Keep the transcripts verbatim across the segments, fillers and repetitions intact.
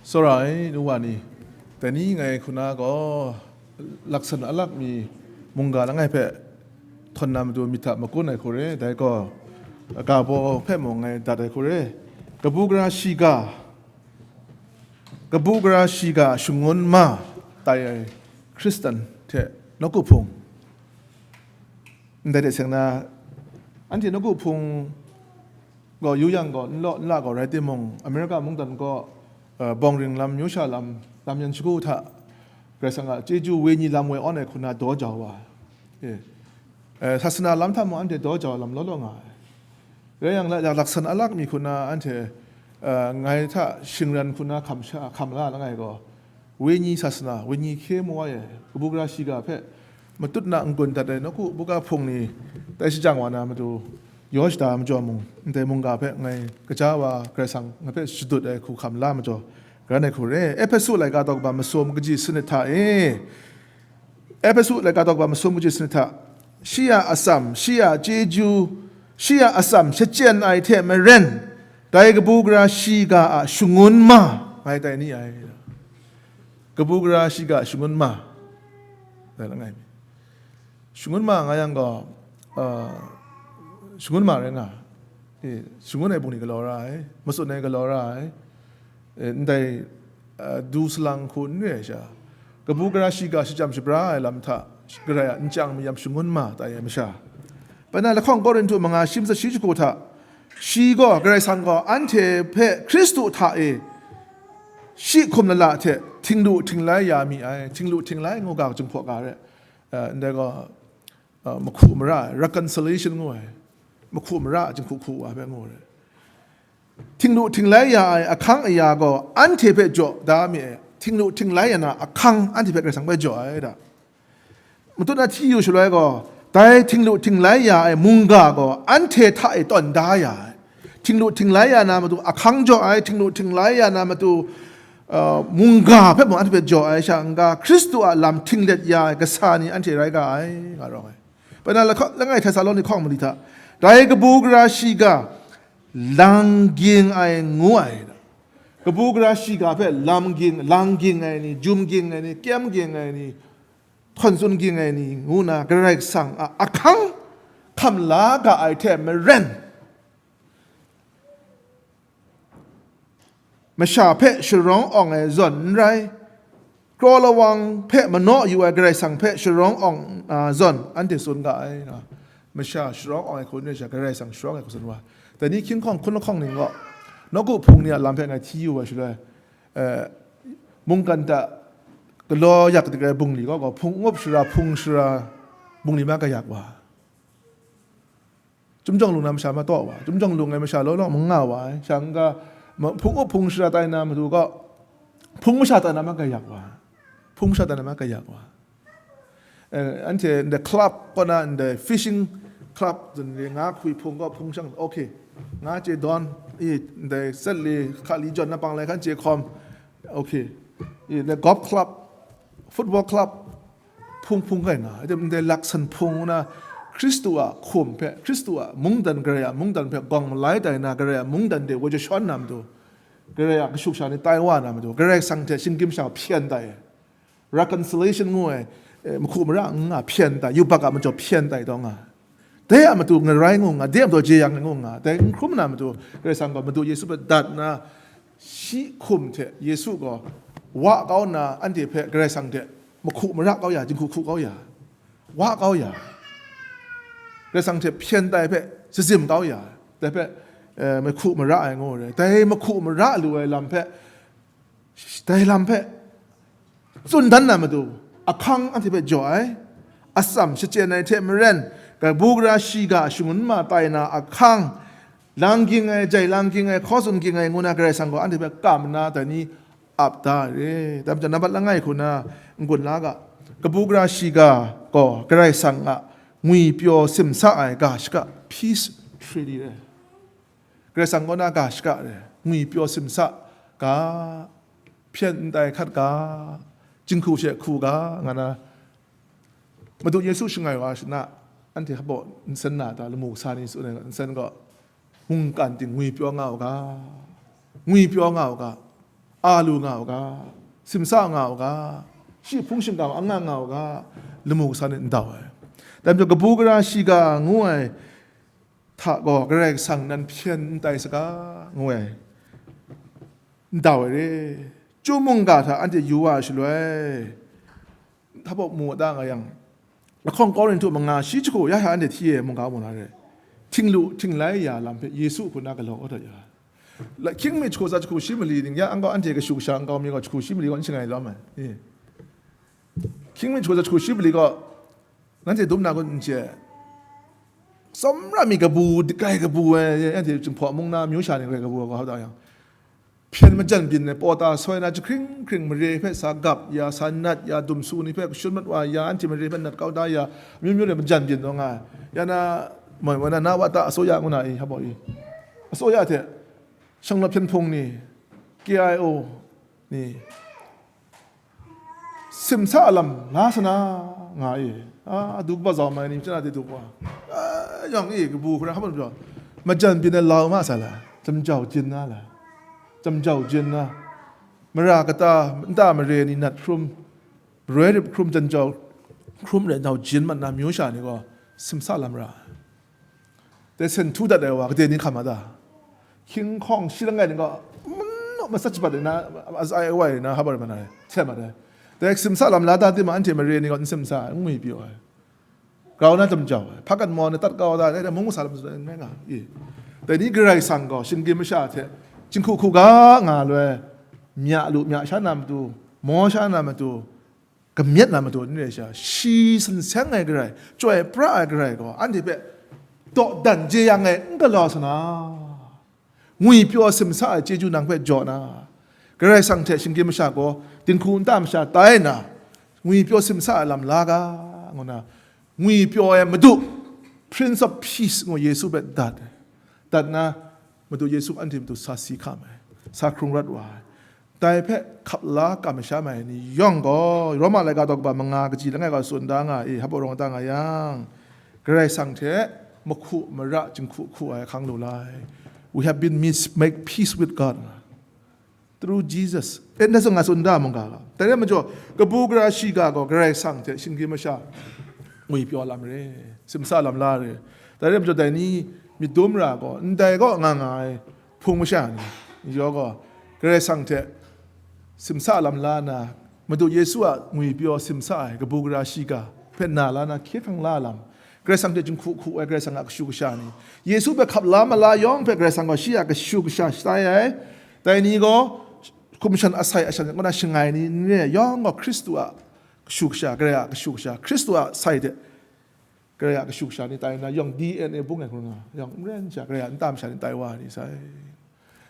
Tsawra ai nu wa ni, dai ni ngai hku na gaw, laksan alak mi mungga langai hpe htawn na matu myit hta makun ai hku re, dai gaw, ga baw hpe mung ngai dat ai hku re, kabu gara shiga, kabu gara shiga shangun ma tai ai Hkristan hte nawku hpung, ndai de seng na, anhte nawku hpung gaw yu yang gaw, n law n la gaw rai timung, Amerika mungdan gaw, uh, bawng ring lam, myu sha lam, lam yan shagu hta, Karai Kasang a chyeju wenyi lam woi awn ai hku na daw jau wa ai. Eh, eh, sasana lam hta mung anhte daw jau ai lam law law nga ai. Rai yang, la-, laksan alak mi hku na anhte, uh, ngai hta shingran hku na hkam sha, hkam la langai gaw, wenyi sasana, wenyi hkye mu ai, kabu gara shiga hpe matut na n-gun dat ai nawku buga hpung ni tai shajang wa na matu, yaw shada majaw mung, ndai mungga hpe ngai kaja wa Karai Kasang ngai hpe shadut ai hku hkam la majaw, karan ai hku re. Ehpesu laika daw kaba masum kaji sanit hta e, Ehpesu laika daw kaba masum kaji sanit hta, shi a atsam, shi a chyeju, shi a atsam shachyen ai hte maren, dai kabu gara shiga a shangun ma ngai tai ni ai. Kabu gara shiga shangun ma, dai langai mi. Shangun ma nga yang gaw, ah, shangun ma rai nga, eh, shangun ai bungli galaw ra ai, matsun ai galaw ra ai, eh, ndai, ah, du salang hku n re ai sha, kabu gara shiga shachyam shabra ai lam hta, Karai a nchyang mayam shangun ma tai ai masha, bai na lahkawng Korinhtu manga shi matsat shi jahku hta, shi gaw, Karai Kasang gaw anhte hpe Hkristu hta e shi hkum lala hte htinglu htinglai ya mi ai, htinglu htinglai ngu ga, jinghpaw ga re, eh, ndai gaw, uh, mahku mara ai, reconciliation ngu ai, mahku mara ai jinghku hku wa hpe ngu ai. Htinglu htinglai ya ai ahkang aya gaw anhte hpe jaw da mi ai, htinglu htinglai ya na ahkang anhte hpe Karai Kasang hpe jaw ai da. Matut na hti yu shaloi gaw, dai htinglu htinglai ya ai mungga gaw anhte hta e tawn da ya ai. Htinglu htinglai ya na matu ahkang jaw ai, htinglu htinglai ya na matu, uh, mungga hpe mung anhte hpe jaw ai sha n-ga, Hkristu a lam htinglet ya ai kasa ni anhte rai ga ai, nga rawng ai. Bai na lahka-, langai Htesaloni hkawng mali hta, dai kabu gara shiga lang ging ai ngu ai, kabu gara shiga hpe lam ging, lang ging ai ni, jum ging ai ni, kyem ging ai ni, htawn tsun ging ai ni ngu na Karai Kasang a ahkang hkam la ga ai hte maren, masha hpe sharawng awng ai zawn n rai, kraw lawang hpe manaw yu ai Karai Kasang hpe sharawng awng, a, zawn anhte tsun ga ai, nga. Masha sharawng awng ai hku n rai sha, Karai Kasang sharawng ai hku tsun wa. Dai ni hkying hkawng hkun lahkawng ning gaw, nawku hpung ni a lam hpe ngai hti yu ai shaloi, eh, mungkan hta galaw yak dik ai bungli gaw, gaw hpung up shara, hpung shara bungli ma gayak wa. Chyum jawng lung na masha ma taw wa, chyum jawng lung ai masha law law ma nga wa ai, sha n-ga, ma-, hpung up hpung shara tai na matu gaw, hpung masha tai na ma gayak wa, hpung masha tai na ma gayak wa. Eh, anhte ndai club kaw na, ndai fishing club, zun le nga hkwi hpung gaw hpung shang, okay, nga chye dawn, i, ndai set le hka li jawn na pang lai hkan chye hkawm, okay, i, ndai golf club, football club, hpung hpung kai nga, ndai laksan hpung na, Hkristu a hkum hpe, Hkristu a mungdan, Karai a mungdan hpe gawng malai tai na, Karai a mungdan de wa jashawn na matu, Karai a kashu kasha ni tai wa na matu, Karai Kasang hte shinggyim sha hpyen tai, reconciliation ngu ai, eh, mahku mara n nga hpyen tai, yubak a majaw hpyen tai taw nga. Dai a matu ngarai ngu nga, dai a matu jeyang ngu nga, dai n hkrum na matu, Karai Kasang gaw Madu Yesu hpe dat nna, shi hkum hte Yesu gaw wa kau nna, anhte hpe Karai Kasang hte mahku mara kau ya, jinghku hku kau ya, wa kau ya, Karai Kasang hte hpyen tai hpe shazim kau ya, dai hpe, eh, mahku mara ai ngu re. Dai mahku mara lu ai lam hpe, dai lam hpe tsun dan na matu, ahkang anhte hpe jaw ai, atsam shachyen ai hte maren, kabu gara shiga shangun ma tai na ahkang, lang ging ai, jai lang ging ai, hkaw tsun ging ai ngu na Karai Kasang gaw anhte hpe kam nna dai ni ap da ai re. Dai majaw, nambat langai hku na n-gun la ga, kabu gara shiga gaw Karai Kasang a ngwipyaw simsa ai ga shaka, peace treaty re. Karai Kasang kaw na ga shaka re, ngwipyaw simsa ga, hpyen n tai hkat ga, jinghku she hku ga, nga na, Madu Yesu shangai wa shana, anhte hpaw nsen na ta, lamu kasa ni tsun ai nsen gaw, mungkan ting ngwipyaw nga u ga, ngwipyaw nga u ga, a lu nga u ga, simsa nga u ga, shi hpung shingkang anga nga u ga, lamu kasa ni n dau ai. Dai majaw, kabu gara shiga ngu ai hta gaw Karai Kasang nan hpyen n tai saga, ngu ai, n dau ai re. Chyum mungga hta anhte yu wa ai shaloi, hpa mu da nga yang, lahkawng Korinhtu manga shi jahku ya sha anhte hti e mungga mu na re. Htinglu, htinglai ya lam hpe Yesu hku na galaw kau dat ya. La, hkying mi jahku tsa jahku shi mali ning ya, angkau anhte kashu kasha angkau mi gaw jahku shi mali gaw n shangai lawm ai. E. Hkying mi jahku tsa jahku shi mali gaw, nanhte dum na kun n chye. Tsawmra mi kabu, grai kabu ai, anhte Jinghpaw mung na amyu sha ni grai kabu ai gaw, hau da yang. Hpyen majan byin ai pawta soi na jahkring hkring mare hpe sa gap ya, sa nat ya, dumsu ni hpe kashun mat wa ya, anhte mare hpe nat kau da ya, amyu myu re majan byin taw nga ai. Ya na, moi, moi na, na wa ta asoya ngu na i, hpa i. Asoya hte, shanglawt hpyen hpung ni, K I O ni, simsa lam la sa na nga i, a, adu kaba zau mai ni, chana de du wa, a, yang i, kabu hkra hpa majaw, majan byin ai lau ma sa la, jamjau jin na la, jamjau jin na, mara kata, nta mare ni nat hkrum, maroi rip hkrum, janjau hkrum re nau jin mat na myu sha ni gaw, simsa lam ra. Dai sen htu dat ai wa, gade ni hkam a ta? Hkying hkawng shi langai ni gaw, manu matsat shabat ai na, ai wai na, hpa rai ma na, hte ma dai. Dai simsa lam la ta, tima anhte mare ni gaw n simsa ai, n ngwi pyaw ai. Grau na jamjau ai, hpa kan maw na tat kau ta, dai mung masa lam tsun ai, n rai nga i. Dai ni Karai Kasang gaw, shinggyim masha hte, jinghku hku ga nga loi, mya lu, mya sha na matu, maw sha na matu, kamyet na matu ni rai sha, shi sin seng ai Karai, chyoi pra ai Karai gaw, anhte hpe dawdan jeyang ai n galaw sa na, ngwipyaw simsa ai chyeju nang hpe jaw na, Karai Kasang hte shinggyim masha gaw dinghku nta masha tai nna, ngwipyaw simsa ai lam la ga, ngu na, ngwipyaw ai Madu, Prince of Peace ngu Yesu hpe dat ai. Dat na, Madu Yesu anhte matu sa si hkam ai, sa hkrung rawt wa ai. Dai hpe hkap la kamsham ai ni yawng gaw, Roma laika daw kaba manga kaji langai gaw tsun da nga i, hpa rawng da nga yang, Karai Kasang hte mahku mara jinghku hku ai ahkang lu lai. We have been mis-, make peace with God through Jesus. E, ndai zawn nga tsun da mungga ga. Dai rai majaw, kabu gara shiga gaw Karai Kasang hte shinggyim masha ngwipyaw lam re, simsa lam la re. Dai rai majaw, dai ni myit dum ra gaw, ndai kaw nga nga ai hpung masha ni, ni jaw gaw, Karai Kasang hte simsa lam la na, Madu Yesu a ngwipyaw simsa ai kabu gara shiga hpe na la na hkye hkrang la lam, Karai Kasang hte jinghku hku ai Karai Kasang a kashu kasha ni, Yesu hpe hkap la ma la yawng hpe Karai Kasang gaw shi a kashu kasha shatai ai. Dai ni gaw hkum shan asai ashan kaw na shangai ni n re ai, yawng gaw Hkristu a kashu kasha, Karai a kashu kasha, Hkristu a sai hte Karai a kashu kasha ni tai nna, yawng D N A bung ai hkrum nga, yawng n rai n sha, Karai a nta masha ni tai wa ai ni sai.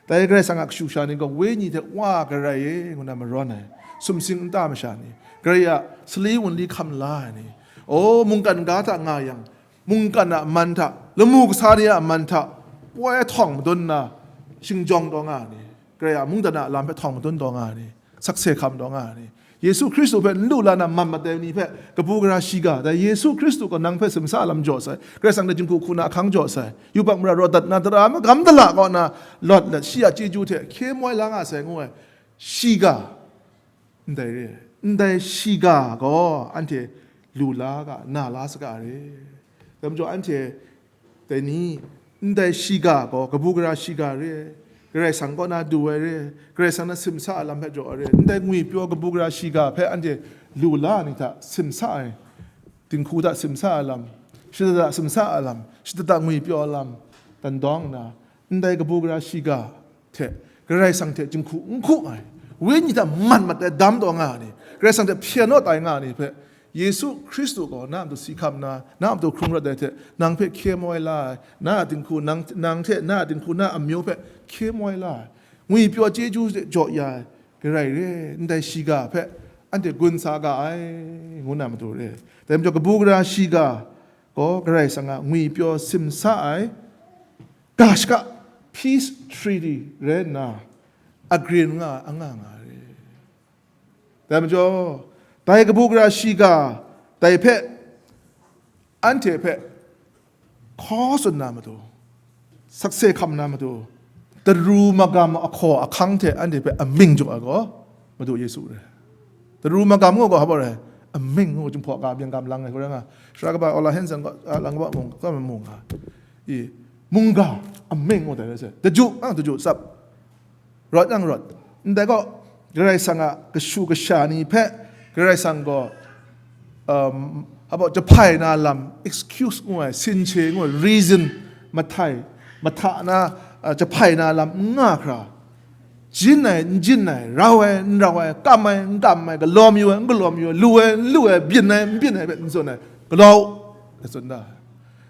Dai Karai Kasang a kashu kasha ni gaw, Wenyi hte Wa Karai e, ngu na marawn ai, sumsing nta masha ni, Karai a sali wunli hkam la ai ni, o, mungkan ga hta nga yang, mungkan a man hta, lamu kasa ni a man hta, poi htawng madun nna, shingjawng taw nga ai ni, Karai a mungdan a lam hpe htawng madun taw nga ai ni, sakse hkam taw nga ai ni, Yesu Hkristu hpe n lu la na man mat ai ni hpe kabu gara shiga, dai Yesu Hkristu gaw nang hpe simsa lam jaw sai, Karai Kasang hte jinghku hku na ahkang jaw sai, yubak mara rawt dat na, tara magam dala kaw na lawt let, shi a chyeju hte hkye moi la nga sai ngu ai shiga, ndai re, ndai shiga gaw anhte lu la ga, na la saga re. Dai majaw anhte dai ni, ndai shiga gaw kabu gara shiga re ai, Karai Kasang kaw na du ai re ai, Karai Kasang na simsa ai lam hpe jaw ai re ai, ndai ngwipyaw kabu gara shiga hpe anhte lu la ai ni hta simsa ai, dinghku hta simsa ai lam, shada hta simsa ai lam, shada hta ngwipyaw ai lam, dan dawng nna, ndai kabu gara shiga hte Karai Kasang hte jinghku n hku ai, Wenyi hta man mat ai dam taw nga ai ni, Karai Kasang hte hpyen naw tai nga ai ni hpe, Yesu Hkristu gaw na a matu si hkam nna, na a matu hkrung rawt ai hte, nang hpe hkye moi la ai, na a dinghku, nang, nang hte na a dinghku, na a amyu hpe hkye moi la ai, ngwipyaw chyeju hte jaw ya ai, Karai re ai, ndai shiga hpe anhte gun sa ga ai, ngu na matu re ai. Dai majaw, kabu gara shiga gaw Karai Kasang a ngwipyaw simsa ai, ga shaka Peace Treaty rai nna, agree nga ai anga nga ai re. Dai majaw, dai kabu gara shiga, dai hpe, anhte hpe hkaw tsun na matu, sakse hkam na matu, Daru magam ahkaw ahkang hte anhte hpe amying jaw ai gaw, Madu Yesu re. Daru magam ngu gaw hpa rai, amying ngu, Jinghpaw ga mying gam lang ai, hku rai nga, Sara kaba Ola Hanson gaw, a, lang kaba mung, kaba mung nga, i, mungga, amying ngu dai rai sai, daju, ang daju tsap, rawt yang rawt. Ndai gaw, Karai Kasang a kashu kasha ni hpe, Karai Kasang gaw, um, hpa, jahpai na lam, excuse ngu ai, sinche ngu ai, reason, mahtai, mahta na, uh, jahpai na lam n nga hkra, jin ai, n jin ai, rau ai, n rau ai, kam ai, n kam ai, galaw mayu ai, n galaw mayu ai, lu ai, n lu ai, byin ai, n byin ai hpe n tsun ai, galaw, a tsun da.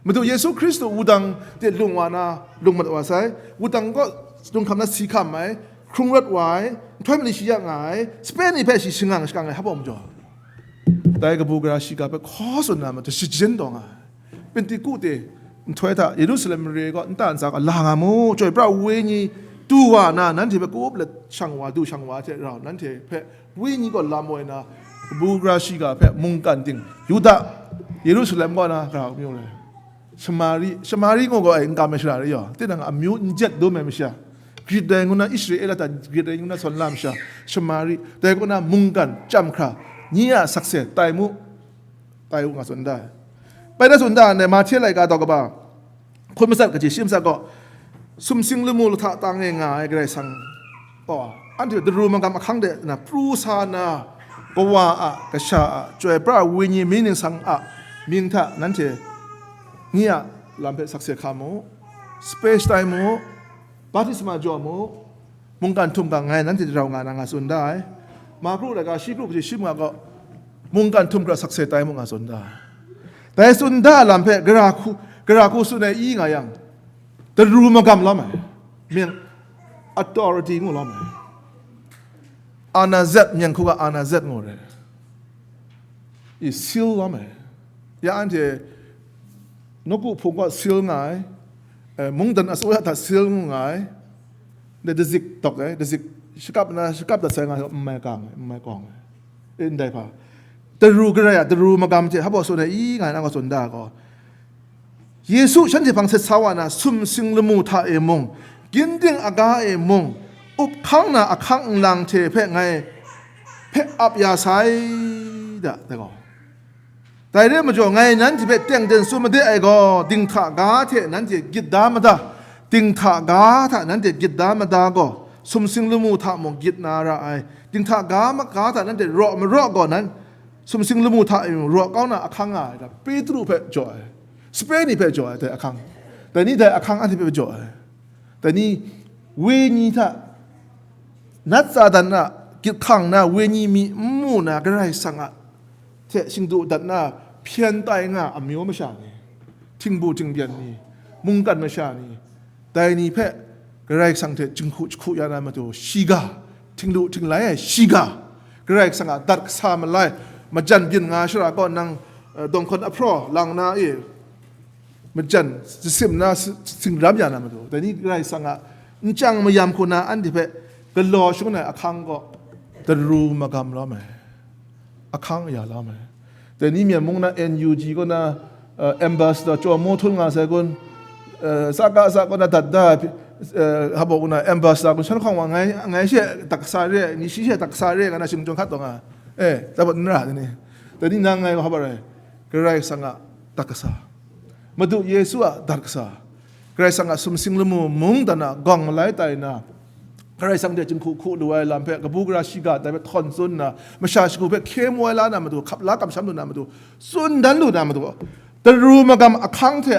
Madu Yesu Hkristu wudang hte lung wa na, lung mat wa sai, wudang kaw lung hkam na si hkam ai, hkrung rawt wa ai, nhtoi mali shi ya nga ai, sape ni hpe shi shangang shakang ai, hpa majaw, dai kabu gara shiga hpe hkaw tsun na matu shajin taw nga ai. Penteku te nhtoi hta Yerusalem mare gaw nta ntsa gaw la nga mu, chyoi pra wenyi du wa na, nanhte hpe kup let shang wa, du shang wa hte rau, nanhte hpe wenyi gaw lam woi na, kabu gara shiga hpe mungkan ting, Yuda, Yerusalem kaw na grau amyu rai. Shamari, Shamari ngu gaw ai n kam ai shara rai yaw, tinang amyu n jet dum ai masha, Grit dai ngu na, Israela hta Grit dai ngu na sawn la masha, Shamari, dai kaw na mungkan chyam hkra, nyi a sakse tai mu, tai u nga tsun da ai. Bai na tsun da ai, Mahte laika daw kaba hkun matsat kaji shi matsat gaw, sumsing lamu lahta tang e nga ai Karai Kasang, oh, anhte daru magam ahkang de na pru sa na, Kawa a, Kasha a, Chyoi pra ai Wenyi mying ningsang a mying hta nanhte nyi a lam hpe sakse hkam mu, sape shatai mu, baptisma jaw mu, mungkan htum hkra ngai nanhte rau nga na nga tsun da ai. Marku laika shi kru kaji shi manga gaw, mungkan htum hkra sakse tai mu nga tsun da ai. Dai tsun da ai lam hpe gara hku, gara hku tsun ai i nga yang, daru magam lawm ai, mying, authority ngu lawm ai, ana zet, mying hku ga ana zet ngu re, i seal lawm ai. Ya anhte nawku hpung gaw seal nga ai, eh, mungdan asoya hta seal ngu nga ai, de dazik dawk ai, dazik shakap na, shakap dat sai nga, n mai kang ai, n mai kawng ai, e, ndai hpa, daru garai a, daru magam hte hpa tsun ai i nga ai, nang gaw tsun da ai gaw, Yesu shanhte hpang sat sa wa na, sumsing lamu hta e mung, ginding aga e mung, up hkang na ahkang nlang hte hpe ngai hpe ap ya sai da, dai gaw. Dai re ai majaw, ngai nanhte hpe teng den tsun made ai gaw, dinghta ga hte nanhte gyit da mada, dinghta ga hta nanhte gyit da mada gaw, sumsing lamu hta mung gyit na ra ai, dinghta ga ma-, ga hta nanhte raw maraw gaw, nan sumsing lamu hta e mung raw kau na ahkang nga ai, da Petru hpe jaw ai, sape ni hpe jaw ai, dai ahkang, dai ni dai ahkang anhte hpe jaw ai. Dai ni, wenyi hta, nat Satan a gyit hkang na wenyi mi n mu na, Karai Kasang a hte shingdu dat na hpyen tai nga amyu masha ni, htingbu htingbyen ni, mungkan masha ni, dai ni hpe Karai Kasang hte jinghku jahku ya na matu, shiga, htinglu htinglai ai shiga, Karai Kasang a dat kasa malai, majan byin nga shara kaw nang, eh, dawng hkawn ahpraw lang na e, majan, jasim na si-, tsingram ya na matu, dai ni Karai Kasang a nchyang mayam hku na anhte hpe galaw shangun ai ahkang gaw, daru magam lawm ai, ahkang aya lawm ai. Dai ni Myen mung na N U G kaw na, eh, ambassador Jaw Mo Htun nga sai kun, eh, sa ka sa kaw na dat da, eh, hpa kaw na ambassador kun, shan hkawng wa ngai, ngai she dat kasa re, ni shi she dat kasa re, nga na shing chyawm hkat taw nga, eh, tabat n ra, dai ni, dai ni nang ngai hpa rai, Karai Kasang a dat kasa, Madu Yesu a dat kasa, Karai Kasang a sumsing lamu mungdan a gawng malai tai na, Karai Kasang hte jinghku hku lu ai lam hpe, kabu gara shiga dai hpe htawn tsun nna, masha shagu hpe hkye mu ai la na matu, hkap la kamsham lu na matu, tsun dan lu na matu, daru magam ahkang hte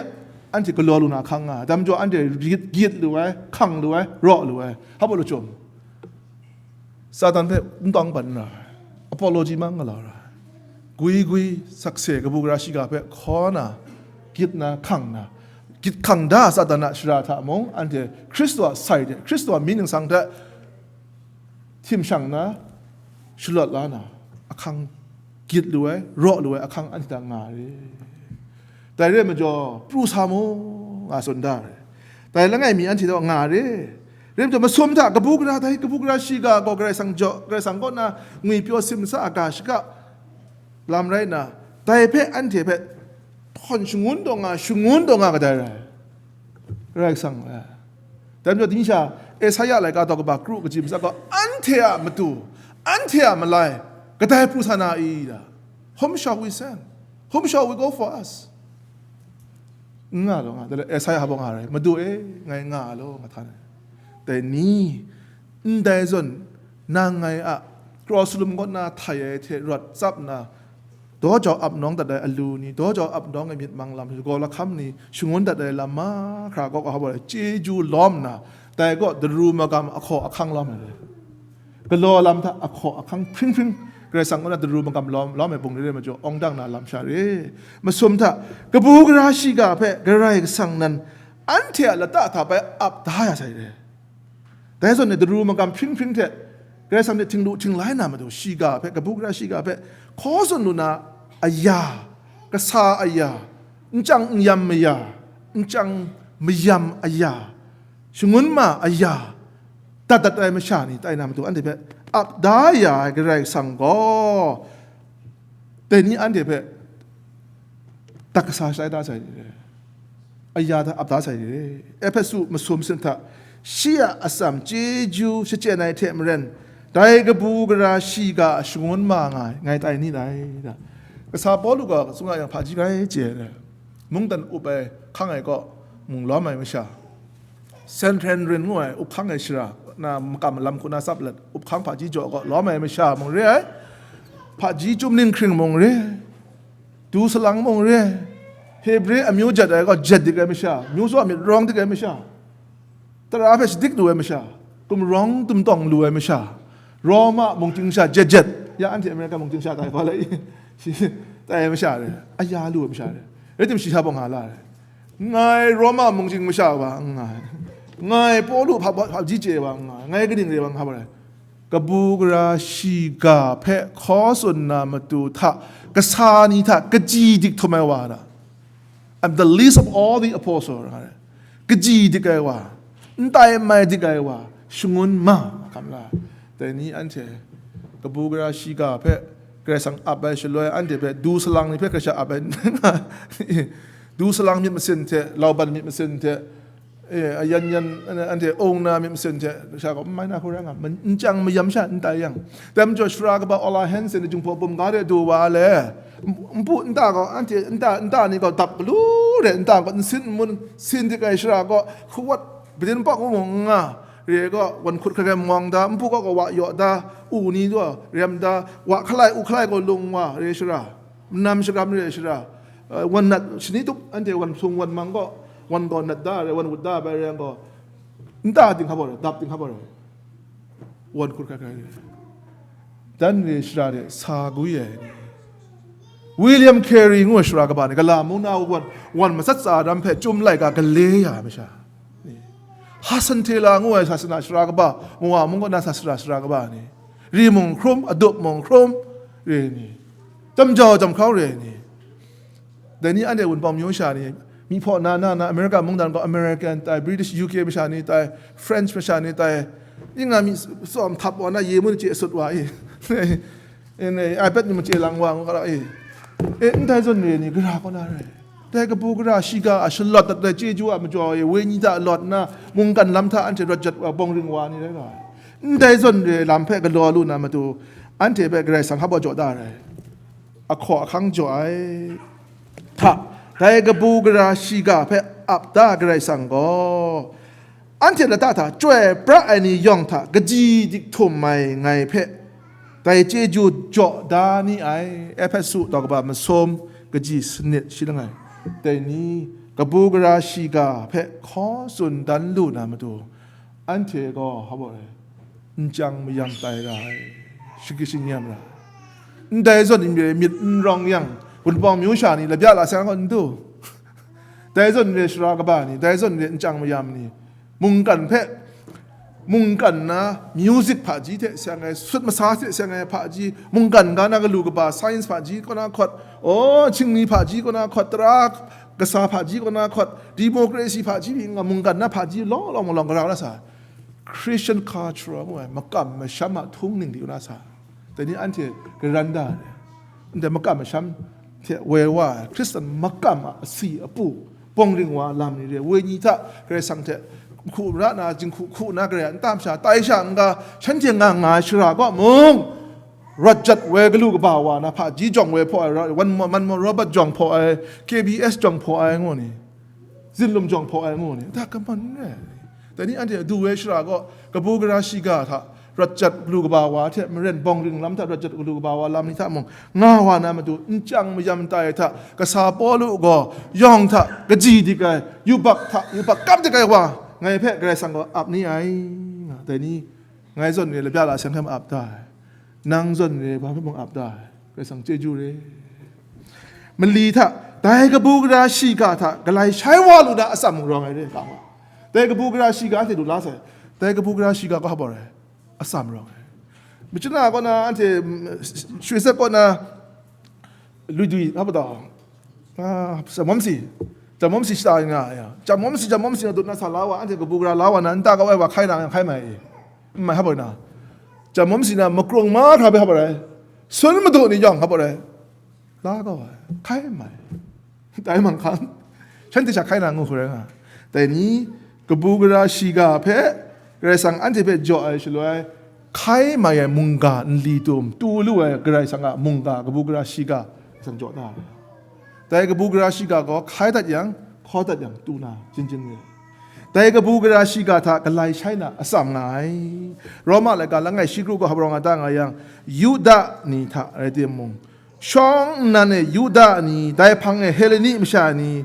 anhte galaw lu na ahkang nga ai. Dai majaw anhte gyit, gyit lu ai, hkang lu ai, raw lu ai. Hpa lu chyum, Satan hpe n tawng ban n ra ai, apology mang galaw ra ai. Gwi gwi sakse kabu gara shiga hpe hkaw na, gyit na, hkang na, gyit hkang da Satan a shara hta mung, anhte Hkristu a sai hte, Hkristu a mying ningsang hte htim shang na, shalawt la na, ahkang gyit lu ai, raw lu ai ahkang anhte hta nga re. Dai re ai majaw, pru sa mu, nga tsun da re. Dai langai mi anhte taw nga re. Rai majaw, masum hta kabu gara, dai kabu gara shiga gaw Karai Kasang jaw, Karai Kasang kaw na ngwipyaw simsa a ga shaka lam rai nna, dai hpe anhte hpe htawn shangun taw nga, shangun taw nga kadai rai. Karai Kasang, eh. Em jaw, ding sha, Esaia laika daw kaba kru kaji matsat gaw, anhte a matu, anhte a malai, kadai pru sa na i? Da, whom shall we send? Whom shall we go for us? N nga law nga, dai Esaia hpa nga rai, Madu e, ngai nga law, nga htan ai. Dai ni, ndai zawn, nang ngai a kraw salum kaw na htai ai hte rawt tsap nna, daw jau ap nawng dat ai alu ni, daw jau ap nawng ai myit mang lam, gaw lahkam ni, shangun dat ai lam mahkra kaw, hpa ai chyeju lawm nna, dai gaw daru magam ahkaw ahkang lawm ai. Galaw lam hta ahkaw ahkang hpring hpring, Karai Kasang kaw na daru magam lawm, lawm ai bungli re majaw, awng dang na lam sha re. Masum hta, kabu gara shiga hpe Karai Kasang nan anhte a lata hta bai ap da ya sai re. Dai zawn e daru magam hpring hpring hte, Karai Kasang hte htinglu htinglai na matu, shiga hpe, kabu gara shiga hpe, hkaw tsun lu na aya, kasa aya, nchyang n yam maya, nchyang mayam aya, shangun ma aya, dat dat ai masha ni tai na matu, anhte hpe ap da ya ai Karai Kasang gaw, dai ni anhte hpe dat kasa shatai da sai ni re, aya hta ap da sai ni re. Ehpesu masum sin hta, shi a atsam chyeju shachyen ai hte maren, dai kabu gara shiga shangun ma nga ai, ngai tai ni dai, da. Kasa Pawlu gaw tsun nga yang, hpaji grai chye ai, mungdan up ai hkang ai kaw mung lawm ai masha, Sanhedrin ngu ai up hkang ai shara na makam malam hku na tsap let, up hkang hpaji jaw gaw lawm ai masha mung re ai, hpaji chyum ninghkring mung re ai, du salang mung re ai, Hebre amyu jet ai gaw jet dik ai masha, myu tsaw myit rawng dik ai masha, tara hpe shadik lu ai masha, gumrawng gumtawng lu ai masha, Roma mungchying sha jet jet, ya anhte Amerika mungchying sha tai hpa lai i? Shi tai ai masha re, aya lu ai masha re, rai timung shi hta bawng nga la ai. Ngai Roma mungchying masha wa n nga ai. Ngai Pawlu hpa, hpa, hpaji chye wa n nga ai. Ngai kaning re wa n nga ai. Kabu gara shiga hpe hkaw tsun na matu hta, kasa ni hta kaji dik htum ai wa hta, I'm the least of all the apostles, nga ai. Kaji dik ai wa, n tai n mai dik ai wa, shangun ma, kam la. Dai ni anhte, kabu gara shiga hpe Karai Kasang ap ai shaloi, anhte hpe du salang ni hpe Karai Kasang ap ai, du salang myit masin hte, lauban myit masin hte, e, ayan yan, anhte ung na myit masin hte, sha gaw n mai na hku rai nga, n chyang mayam sha n tai yang. Dai majaw, sara kaba Ola Hansen ni Jinghpaw bum ga de du wa le, npu nta gaw, anhte nta, nta ni gaw dap galu re, nta gaw nsin nmun sin dik ai shara gaw, hkawat, bidin pak mung n nga, re gaw, wan hkut hkrai hkrai mawng da, npu gaw gaw wa yaw da, u ni gaw rem da, wa hkalai, u hkalai gaw lung wa, re shara, nam shagam re shara, eh, wan nat shani tup, anhte wan sung wan mang gaw, wan gaw nat da, re wan wut da, bai re gaw, nta dinghka bawra, dap dinghka bawra, wan hkut hkrai hkrai re. Dan re shara de sa gwi ai ni, William Carey ngu ai shara kaba ni, gala mung na wan, wan matsat tsa dam hpe chyum laika gale ya ai masha ni, Hudson Taylor ngu ai sasana shara kaba, Mawa mung kaw na sasana shara kaba ni, ri mung hkrum, adup mung hkrum re ni, jam jau jam hkrau re ni, dai ni anhte Wunpawng myu sha ni, myi hpaw na na na, America mungdan gaw American tai, British, U K masha ni tai, French masha ni tai, ning a myi tsawm htap wa na, ye mun chye sut wa i, e, iPad ni machye lang wa ngu ga ra i, e, ndai zawn re ni, gara kaw na re. Dai kabu gara shiga a shalawt dat ai chyeju a majaw e, wenyi hta lawt nna, mungkan lam hta anhte rawt jat wa, bawng ring wa ni rai nga ai. Ndai zawn re lam hpe galaw lu na matu, anhte hpe Karai Kasang hpa baw jaw da ai. Ahkaw ahkang jaw ai hta, dai kabu gara shiga hpe ap da Karai Kasang gaw, anhte lata hta chyoi pra ai ni yawng hta kaji dik htum ai ngai hpe, dai chyeju jaw da ni ai. Ehpesu daw kaba masum, kaji sanit shi langai. Dai ni, kabu gara shiga hpe hkaw tsun dan lu na matu, anhte gaw hpa baw ai, n chyang mayam tai ra ai, shagrit shingyam ra ai. Ndai zawn n re myit n rawng yang, Wunpawng myu sha ni labya la seng gaw n du. Dai zawn re shara kaba ni, dai zawn re n chyang mayam ni, mungkan hpe, mungkan na music hpaji hte seng ai, sut masa hte seng ai hpaji, mungkan ga na galu kaba, science hpaji kaw na hkawt, aw, chingli hpaji kaw na hkawt, tara kasa hpaji kaw na hkawt, democracy hpaji, mungkan na hpaji, lawng lawng malawng gara na sa, Christian culture ngu ai makam masham a htung ning di na sa, dai ni anhte garan da ai, ndai makam masham hte woi wa ai, Hkristan makam a asi apu, bawng ring wa lam ni re, wenyi hta Karai Kasang hte hku ra na, jinghku hku na, Karai a nta masha tai sha n-ga, shanhte nga nga ai shara kaw mung, rawt jat woi galu kaba wa na, hpaji jawng woi hpaw ai, ra-, wan mo-, man mo Robert jawng hpaw ai, K B S jawng hpaw ai ngu ni, zinlum jawng hpaw ai ngu ni, nta kaman n rai. Dai ni anhte adu woi shara kaw, kabu gara shiga hta, rawt jat galu kaba wa hte maren, bawng ring lam hta rawt jat galu kaba wa lam ni hta mung, nga wa na matu, n chyang mayam tai hta, kasa Pawlu gaw yawng hta kaji dik ai, yubak hta yubak kap dik ai wa, ngai hpe Karai Kasang gaw ap ni ai, nga, dai ni, ngai zawn re, labya la seng hkam ap da ai, nang zawn re, ba hpe mung ap da ai, Karai Kasang chyeju re. Mali hta, dai kabu gara shiga hta galai shai wa lu na atsam mung rawng ai re, ga wa. Dai kabu gara shiga anhte lu la sai, dai kabu gara shiga gaw hpa rai, atsam rawng ai. Machuna kaw na, anhte, mm, Shwe Zep kaw na, Lui Dui, hpa taw, ah, Jamawm Si, Jamawm Si shata nga ai ya. Jamawm Si, Jamawm Si na dut na sa la wa, anhte kabu gara la wa na, nta kau ai wa hkai na, hkai mai e. N mai hpa rai na. Jamawm Si na makrung mahkra hpe hpa rai. Sun madu ni yawng hpa rai. La kau ai. Hkai mai. Dai manghkang, shanhte sha hkai na ngu hku rai nga. Dai ni, kabu gara shiga hpe, Karai Kasang anhte hpe jaw ai shaloi, hkai mai ai mungga nli tum, tu lu ai Karai Kasang a mungga kabu gara shiga, Karai Kasang jaw na ai. Dai kabu gara shiga gaw hkai dat yang, hkaw dat yang, tu na, jin jin re. Dai kabu gara shiga hta galai shai na atsam nga ai. Roma laika langai shi kru gaw hpa rawng a ta nga yang, Yuda ni hta rai timung, shawng nnan e Yuda ni, dai hpang e Heleni masha ni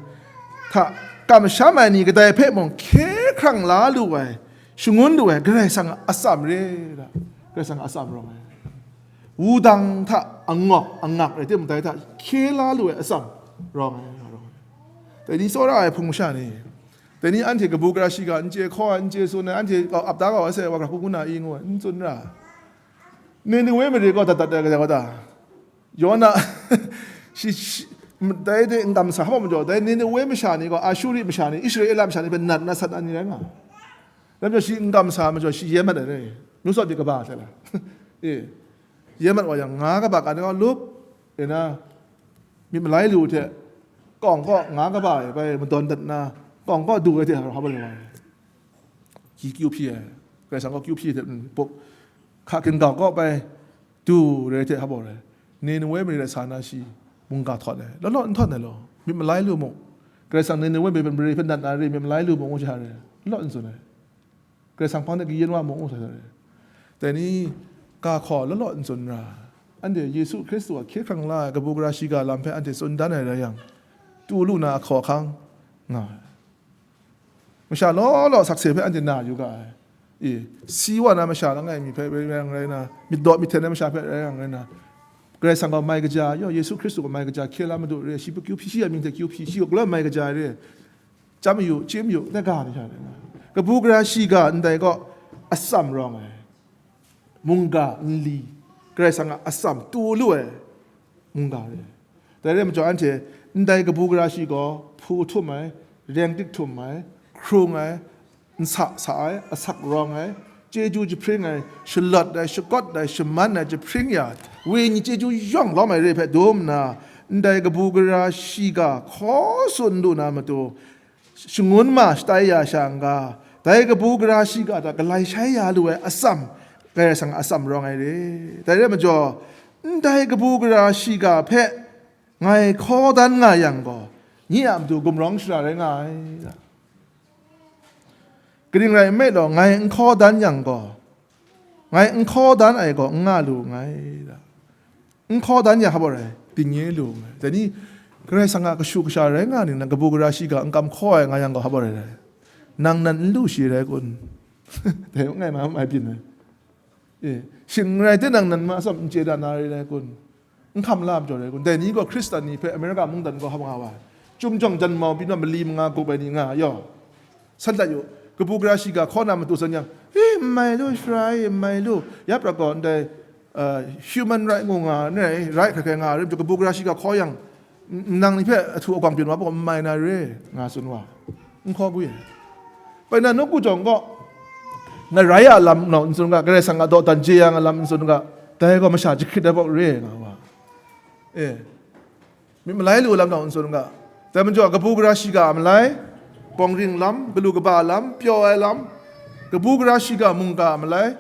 hta kamsham ai ni kadai hpe mung hkye hkrang la lu ai, shangun lu ai, Karai Kasang a atsam re ai, Karai Kasang a atsam rawng ai. Wudang hta angawk angak rai timung, dai hta hkye la lu ai atsam rawng ai, rawng ai. Dai ni tsawra ai hpung masha ni, dai ni anhte kabu gara shiga n chye hkaw ai, n chye tsun ai, anhte ap da kau ai, sai wa hkra hkungga na i ngu ai, n tsun ra. Ninewe mare gaw dat dat ai, kaja gaw ta? Yona, shi, shi, dai de n kam sa hpa majaw, dai Ninewe masha ni gaw, Ashuri masha ni, Israela masha ni hpe nat na sat na ni rai nga. Dai majaw shi n kam sa majaw, shi ye mat ai, nu tsawt di kaba hte la. E, ye mat wa yang, nga kaba ka ni gaw lup, e na, myit malai lu hte, kawng kaw nga kaba e bai madawn dat na, kawng kaw du ai hte hpa rai wa. Ki kyu hpyi ai, Karai Kasang gaw kyu hpyi hte, mm, buk, hka ginggau kaw bai, du re hte hpa rai, Ninewe mare rai sa na shi mungga htawt ai, law law n htawt ai law, myit malai lu mu, Karai Kasang Ninewe mare hpe nat na re, myit malai lu mu, ngu jahta re, law law n tsun ai, Karai Kasang hpang de kayin wa mu, ngu jahta re, dai ni, ga hkaw law law n tsun ra, anhte Yesu Hkristu a hkye hkrang la ai kabu gara shiga lam hpe anhte tsun dan ai rai yang, tu lu na ahkaw ahkang nga ai. Masha law law sakse hpe anhte na yu ga ai. E, si wa na masha langai mi hpe rai yang rai na, myit daw myit hten ai masha hpe rai yang rai na, Karai Kasang gaw mai kaja, yaw, Yesu Hkristu gaw mai kaja, hkye la Madu re, shi hpe kyu hpyi, shi a mying hte kyu hpyi, shi gaw galaw mai kaja re, chyam yu, chyim yu, ndai ga ni sha rai na, kabu gara shiga ndai gaw atsam rawng ai. Mungga nli, Karai Kasang a atsam tu lu ai mungga re. Dai rai majaw, anhte ndai kabu gara shi gaw hpu htum ai, reng dik htum ai, hkrung ai, nsa sa ai, asak rawng ai, chyeju jahpring ai, shalawt ai, shakawt ai, shaman ai, jahpring ya, wenyi chyeju yawng lawm ai re hpe dum nna, ndai kabu gara shiga hkaw tsun lu na matu, shangun ma shatai ya sha n-ga, dai kabu gara shiga hta galai shai ya lu ai atsam, Karai Kasang a atsam rawng ai re. Dai rai majaw, ndai kabu gara shiga hpe ngai hkaw dan nga yang gaw, nye a matu gumrawng shara rai nga ai. Kaning rai nme law, ngai n hkaw dan yang gaw, ngai n hkaw dan ai gaw n nga lu nngai. N hkaw dan yang hpa rai, dingnye lu nngai. Dai ni, Karai Kasang a kashu kasha rai nga ningnan, kabu gara shiga n kam hkaw ai nga yang gaw hpa rai rai? Nang nan n lu shi rai kun? Dai ngai ma mai byin ai. E, shing n rai tinang nan ma atsam n chye da na rai rai kun? N hkam la majaw rai kun? Dai ni gaw Hkristan ni hpe Amerika mungdan gaw hpa nga wa ai. Chyum jawng jan mau byin wa mali manga gup ai ni nga yaw. San dat yu, kabu gara shiga hkaw na matu san yang, e, n mai lu, shara e, n mai lu. Ya pra gaw ndai, uh, human right ngu nga, ne, right hkrai hkrai nga, rim kabu gara shiga hkaw yang, n-, nang ni hpe ahtu agwang byin wa gaw n mai na re, nga tsun wa. N hkaw gwi ai. Bai na, nawku jawng gaw, ngarai a lam nau n tsun ga, Karai Kasang a dawdan jeyang a lam n tsun ga, dai gaw masha jahkrit ai baw re, nga wa. E. Myit malai lu lam nau n tsun ga. Dai majaw, kabu gara shiga a malai, bawng ring lam, galu kaba lam, pyaw ai lam, kabu gara shiga mungga a malai,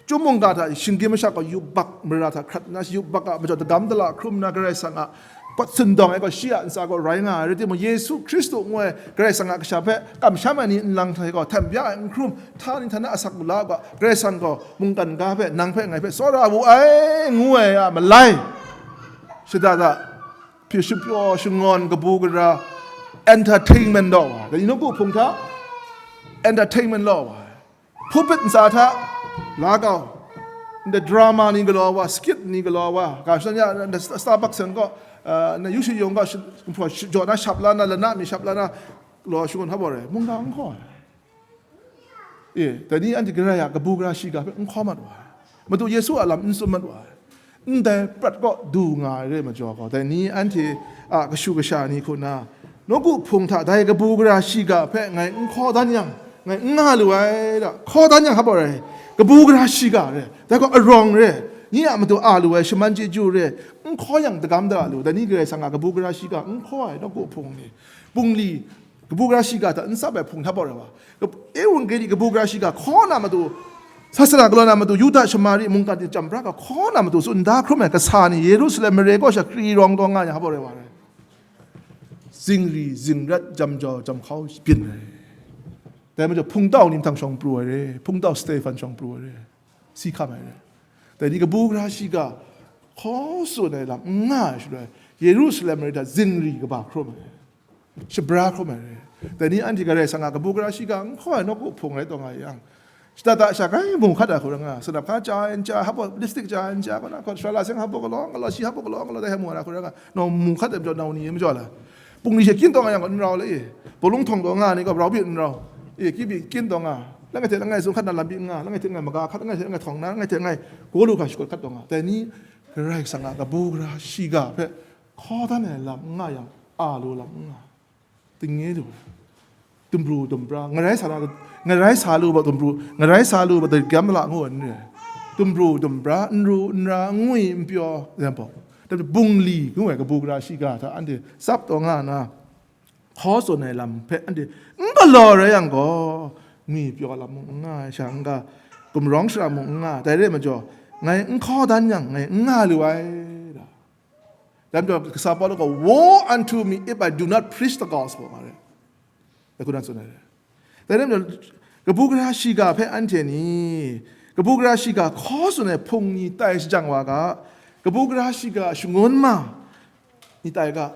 Chyum mungga hta shinggyim masha gaw yubak mara hta hkrat nna, yubak a majaw dagam dala hkrum nna, Karai Kasang a pawt sindawng ai gaw shi a ntsa gaw rai nga ai. Rai timung, Yesu Hkristu ngu ai Karai Kasang a kasha hpe kamsham ai ni nlang hte gaw hten bya ai n hkrum, hta ni hta na asak u la u ga, Karai Kasang gaw mungkan ga hpe, nang hpe, ngai hpe tsawra wu ai, ngu ai a malai, shada da hpyi shapyaw shangawn kabu gara, entertainment law wa, dai ni nawku hpung hta entertainment law wa, pulpit ntsa hta la kau, ndai drama ni galaw wa, skit ni galaw wa, ga shadawn ya, ndai Starbucks yan gaw, uh, ndai yu shi yawng gaw shi-, shi-, jaw na shap la na, lana mi shap la na, law shangun hpa baw rai, mungga n hkaw ai. E, dai ni anhte Karai a kabu gara shiga hpe n hkaw mat wa ai. Madu Yesu a lam n tsun mat wa ai. Ndai prat kaw du nga ai re majaw gaw, dai ni anhte a kashu kasha ni hku na, nawku hpung hta dai kabu gara shiga hpe ngai n hkaw dan yang, ngai n nga lu ai da, hkaw dan yang hpa baw rai, kabu gara shiga re, dai gaw arawng re, nye a matu a lu ai shaman chyeju re, n hkaw yang dagam da lu, dai ni Karai Kasang a kabu gara shiga n hkaw ai nawku hpung ni, bungli, kabu gara shiga hta n tsap ai hpung hta baw rai wa. Kap-, Ewanggeli kabu gara shiga hkaw na matu, sasana galaw na matu, Yuda Shamari mungkan hte chyam pra ga hkaw na matu, tsun da hkrum ai kasa ni Yerusalem mare kaw shakri rawng taw nga ai hpa baw rai wa rai. Zingri, zingrat, jam jau, jam hkau byin ai. Dai majaw, hpungtau ni mahtang shawng pru ai re, hpungtau Stefan shawng pru ai re, si hkam ai re. Dai ni kabu gara shiga hkaw tsun ai lam n nga ai shaloi, Yerusalem mare hta zingri kaba hkrum ai, shabra hkrum ai re. Dai ni anhte Karai Kasang a kabu gara shiga n hkaw ai nawku hpung rai taw nga yang, shada da sha grai mu hkat ai hku rai nga, sanap hka chya ai n chya, hpa baw lipstick chya ai n chya, kaw na kaw shala seng hpa baw galaw galaw, shi hpa baw galaw galaw, dai hpa mu ai hku rai nga, nau mu hkat ai majaw nau ni majaw la, bungli she kyin taw nga yang gaw n rau le, bawlung htawng taw nga ni gaw rau byin n rau, e, kyi byi kyin taw nga, langai hte langai zung hkat na lam byin nga, langai hte langai maga hkat, langai hte langai htawng na, langai hte langai gaw lu hkra shakut hkat taw nga, dai ni Karai Kasang a kabu gara shiga hpe hkaw dan ai lam n nga yang, a lu lam n nga, tingye lu, dumbru dumbra, ngarai sa na, ngarai sa lu ba dumbru, ngarai sa lu ba dagam la ngu ai n re, dumbru dumbra, n ru n ra, n ngwi n pyaw, yan pawng, dai hpe bungli ngu ai kabu gara shiga hta anhte tsap taw nga na, hkaw tsun ai lam hpe anhte n galaw rai yang gaw, ngwi pyaw lam mung n nga ai, sha n-ga, gumrawng shara mung n nga ai, dai re ai majaw, ngai n hkaw dan yang, ngai n nga lu ai, da. Dai majaw, kasa Pawlu gaw, "Woe unto me if I do not preach the gospel," nga re. Dai hku na tsun ai re. Dai re majaw, kabu gara shiga hpe anhte ni, kabu gara shiga hkaw tsun ai hpung ni tai shajang wa ga, kabu gara shiga shangun ma ni tai ga,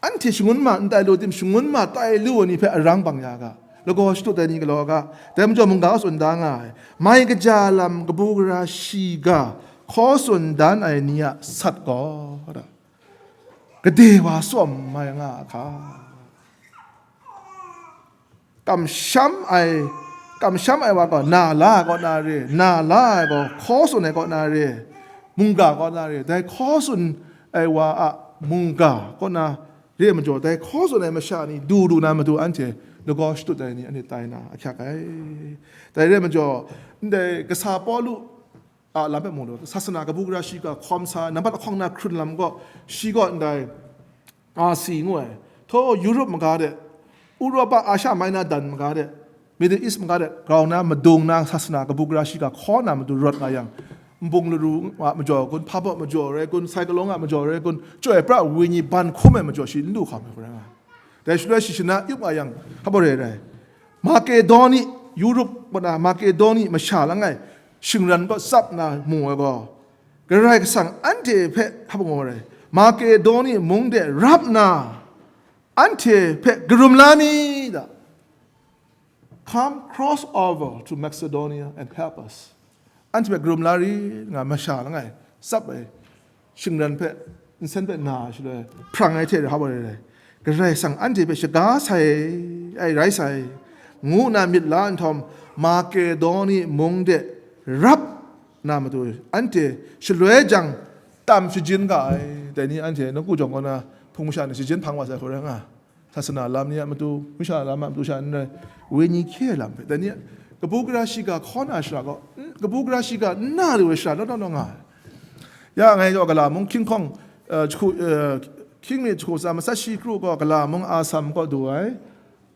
anhte shangun ma n tai lu tim, shangun ma tai lu ai ni hpe arang bang ya ga, lagaw shadut ai ni galaw ga, dai majaw mungga tsun da nga ai, mai kaja lam kabu gara shiga hkaw tsun dan ai ni a sat gaw, gade wa tsawm mai nga a hka. Kamsham ai, kamsham ai wa gaw na la ai kaw na re, na la ai gaw hkaw tsun ai kaw na re, mungga kaw na re, dai hkaw tsun ai wa a mungga kaw na re ai majaw, dai hkaw tsun ai masha ni du lu na matu anhte lagaw shadut ai ni anhte tai na ahkyak ai. Dai re ai majaw, ndai kasa Pawlu a lam hpe mu lu, sasana kabu gara shiga hkawm sa, nambat lahkawng na hkrun lam gaw, shi gaw ndai Asi ngu ai, htaw Europe maga de, Europa, Asia Minor dan maga de, Middle East maga de grau na, madung na, sasana kabu gara shiga hkaw na matu rawt nga yang, nbung laru a majaw kun, hpa baw majaw rai kun, sai kalawng a majaw rai kun, chyoi pra ai wenyi ban hkum ai majaw shi n du hkam ai hku rai nga ai. Dai shaloi shi shana yup nga yang, hpa baw re ai rai. Makedoni, Europe kaw na Makedoni masha langai shingran kaw tsap na mu ai gaw, Karai Kasang anhte hpe hpa baw rai, Makedoni mung de rap nna, anhte hpe karum la mi da. Come, cross over to Macedonia and help us. Anhte hpe karum la ri nga masha langai tsap ai shingran hpe, nsen hpe na ai shaloi, hprang ai hte rau hpa rai rai, Karai Kasang anhte hpe shaga sai ai rai sai, ngu nna myit la nhtawm, Makedoni mung de rap na matu, anhte shaloi jang tam shajin ga ai. Dai ni anhte nawku jawng kaw na hpung masha ni shajin hpang wa sai hku rai nga. Sasana lam ni a matu, masha lam a matu sha n rai, wenyi hkye ai lam hpe, dai ni a kabu gara shiga hkaw na shara gaw, n-, kabu gara shiga n na lu ai shara law law law nga ai. Ya ngai gaw gala mung hkying hkawng, eh, jahku, eh, hkying mi jahku tsa matsat shi kru gaw gala mung Asam kaw du ai.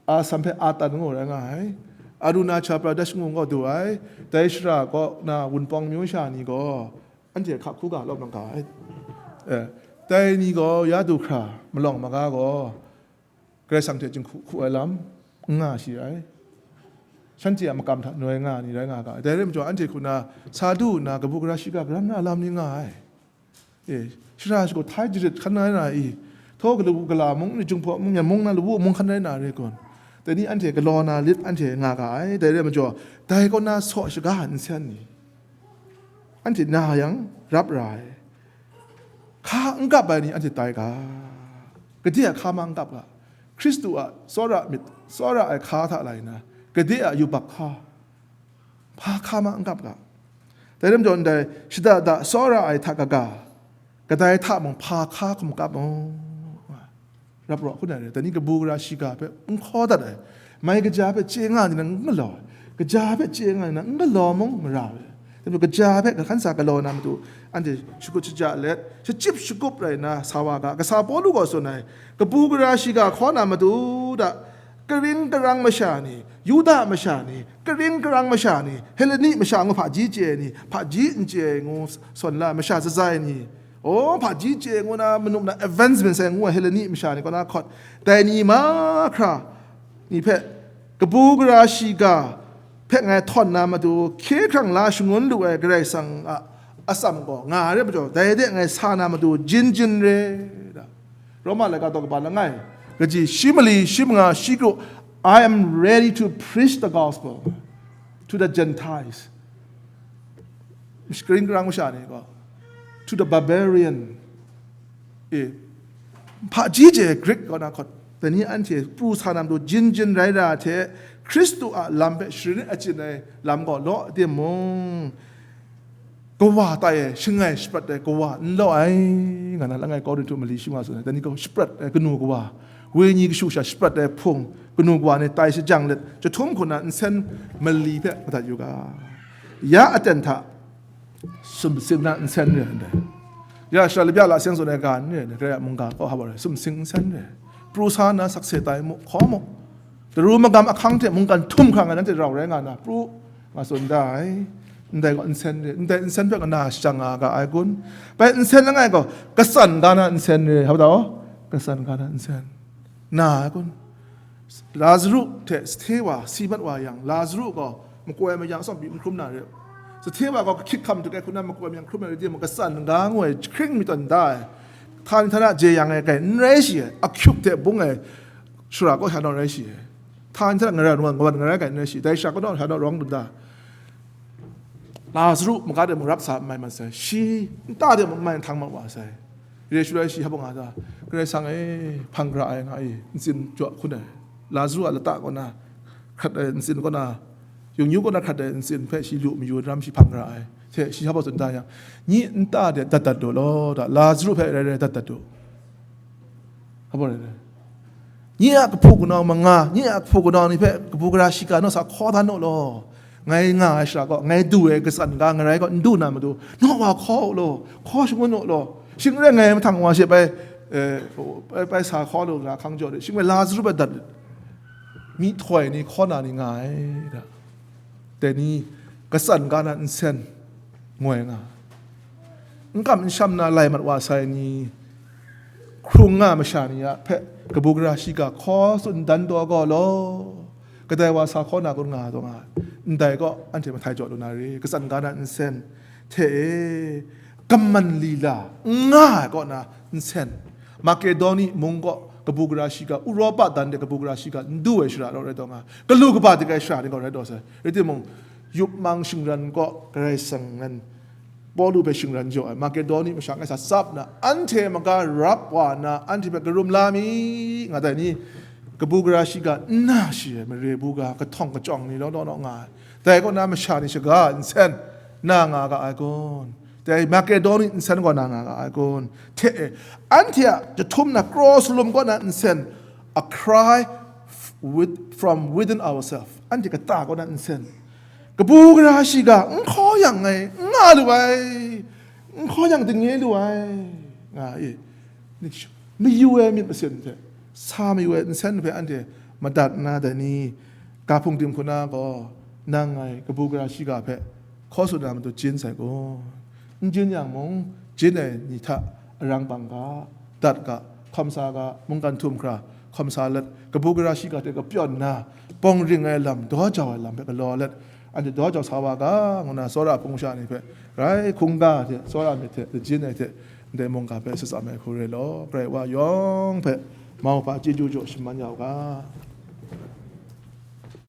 Assam hpe Atan ngu rai nga ai. Arunachal Pradesh ngu gaw du ai. Dai shara kaw na Wunpawng myu sha ni gaw anhte hka hku ga lawm nga ga ai. Eh, dai ni gaw ya du hkra malawng maga gaw Karai Kasang hte jinghku hku ai lam n nga shi ai. Shanhte a makam hta noi nga ni rai nga ga ai. Dai rai majaw, anhte hku na sa du nna kabu gara shiga garan na lam ni nga ai. E, shara shagu htai jarit hkan rai na i, htaw galawu gala mung, ni Jinghpaw mung, yan mung na lawu mung hkan rai na re kun. Dai ni anhte galaw na lit anhte nga ga ai. Dai rai majaw, dai kaw na saw shaga nsen ni, anhte na yang rap ra ai. Hka n kap ai ni anhte tai ga, gade a hka ma n kap ga, Hkristu a tsawra myit, tsawra ai hka hta lai nna, gade a yubak hka, hpa hka ma n kap ga. Dai lam jaw ndai, shada da tsawra ai hta kaga, kadai hta mung hpa hka hkum kap mu. Rap raw hkun ai re, dai ni kabu gara shiga hpe n hkaw dat ai, mai kaja hpe chye nga ni na n galaw ai, kaja hpe chye nga ni na n galaw mung mara ai. Dai majaw kaja hpe hkan sa galaw na matu, anhte shakut shaja let, shachyip shagup rai nna sa wa ga, kasa Pawlu gaw tsun ai, kabu gara shiga hkaw na matu da, karing karang masha ni, Yuda masha ni, karing karang masha ni, Heleni masha ngu hpaji chye ai ni, hpaji n chye ai ngu sawn la ai masha zazai ni, o, hpaji chye ai ngu na, manu na advancement sai ngu ai Heleni masha ni kaw na hkawt, dai ni mahkra ni hpe kabu gara shiga hpe ngai htawn na matu, hkye hkrang la shangun lu ai Karai Kasang a atsam gaw nga ai re majaw, dai de ngai sa na matu jin jin re. Roma laika daw kaba langai, kaji shi mali, shi manga, shi kru, "I am ready to preach the gospel to the Gentiles." Shakaring karang masha ni gaw, "To the barbarian." E, hpaji chye Greek kaw na hkawt, dai ni anhte pru sa na matu jin jin rai ra hte, Hkristu a lam hpe sharin achyin ai lam gaw law timung, kawa tai ai, shangai shaprat ai kawa n law ai, nga na langai Korinhtu mali shi wa tsun ai, dai ni gaw shaprat ai kanu kawa, wenyi kashu sha shaprat ai hpung, kanu kawa ni tai shajang let, chyahtum hku na nsen mali hpe madat yu ga, ya aten hta sumsing na nsen re ai ndai. Ya shara labya la seng tsun ai ga n re ai, Karai a mungga kaw hap ai, sumsing nsen re ai. Pru sa na sakse tai mu, hkaw mu. Daru magam ahkang hte mungkan htum hkra nga nanhte rau rai nga na pru, nga tsun da ai. Ndai gaw nsen re, ndai nsen hpe kana shajang nga ga ai kun? Bai nsen langai gaw, katsan ga na nsen re, hau da o? Katsan ga na nsen. Na ai kun? Lazaru hte sahthe wa si mat wa yang, Lazaru gaw makoi mayang atsawm pyi n hkrum na re. Sahthe wa gaw kahkyit hkam duk ai hku na makoi mayang hkrum na re, de mung katsan ga ngu ai jahkring mi tawn da ai. Htani htana jeyang ai kai n rai shi ai, ahkyuk hte bung ai shara kaw sha naw rai shi ai. Htani htana ngarai, ngawan ngarai kai n rai shi, dai shara kaw naw sha naw rawng dun da. Lazaru maga de mung rap sa n mai mat sai, shi nta de mung n mai n htang mat wa sai. Re shaloi shi hpa nga da, Karai Kasang e, hpang gara ai nga i, ntsin jaw hkun ai, Lazaru a lata kaw na hkrat ai ntsin kaw na, yungyu kaw na hkrat ai ntsin hpe shi lu mayu ram shi hpang gara ai. Hte shi hpa tsun da yang, nyi nta de dat dat daw law, da, Lazaru hpe rai rai dat dat daw. Hpa rai rai. Nye a kahpu kanau manga, nye a kahpu kanau ni hpe kabu gara shiga naw sa hkaw dan naw law. Ngai nga ai shara gaw, ngai du ai katsan ga ngarai gaw n du na matu, naw wa hkaw u law, hkaw shangun u law. Shing n rai ngai mahtang wa she bai, eh, bai, bai sa hkaw lu na hkang jaw de, shing bai Lazaru bai dat, myihtoi ni hkaw na ni nga ai da. Dai ni katsan ga na nsen ngoi nga. N kam n sham na lai mat wa sai ni, hkrung nga masha ni a hpe kabu gara shiga hkaw tsun dan taw gaw law, kadai wa sa hkaw na kun nga taw nga, ndai gaw anhte mahtai jaw lu na re, katsan ga na nsen hte e, kaman lila n nga ai kaw na nsen, Makedoni mung gaw kabu gara shiga, Uropa dan de kabu gara shiga n du ai shara rawt rai taw nga, galu kaba dik ai shara ni gaw rai taw sai. Rai timung, yup mang shingran gaw Karai Kasang nan Pawlu hpe shingran jaw ai Makedoni masha ngai sa tsap na, anhte maga rap wa na, anhte hpe karum la mi, nga dai ni, kabu gara shiga n na shi ai mare bu ga kahtawng kachyawng ni law law law nga ai. Dai kaw na masha ni shaga nsen na nga ga ai kun? Dai Makedoni nsen gaw na nga ga ai kun? Hte e, anhte a jahtum na kraw salum kaw na nsen, a cry f-, with, from within ourselves. Anhte kata kaw na nsen, kabu gara shiga n hkaw yang ngai n nga lu ai, n hkaw yang dingnye lu ai, nga e. Mayu ai myit masin hte sa mayu ai nsen hpe anhte madat na dai ni, ga hpung tim hku na gaw, nang ngai kabu gara shiga hpe hkaw tsun na matu jin sai kun? N jin yang mung, jin ai ni hta arang bang ga, dat ga, hkawm sa ga, mungkan htum hkra hkawm sa let, kabu gara shiga hte kapyawn nna, bawng ring ai lam, daw jau ai lam hpe galaw let, anhte daw jau sa wa ga, ngu na tsawra hpung sha ni hpe, grai hkungga hte, tsawra myit hte, lajin ai hte, ndai mungga hpe shatsam ai hku rai law, Karai Wa yawng hpe mauhpa chyeju jaw shaman ya u ga.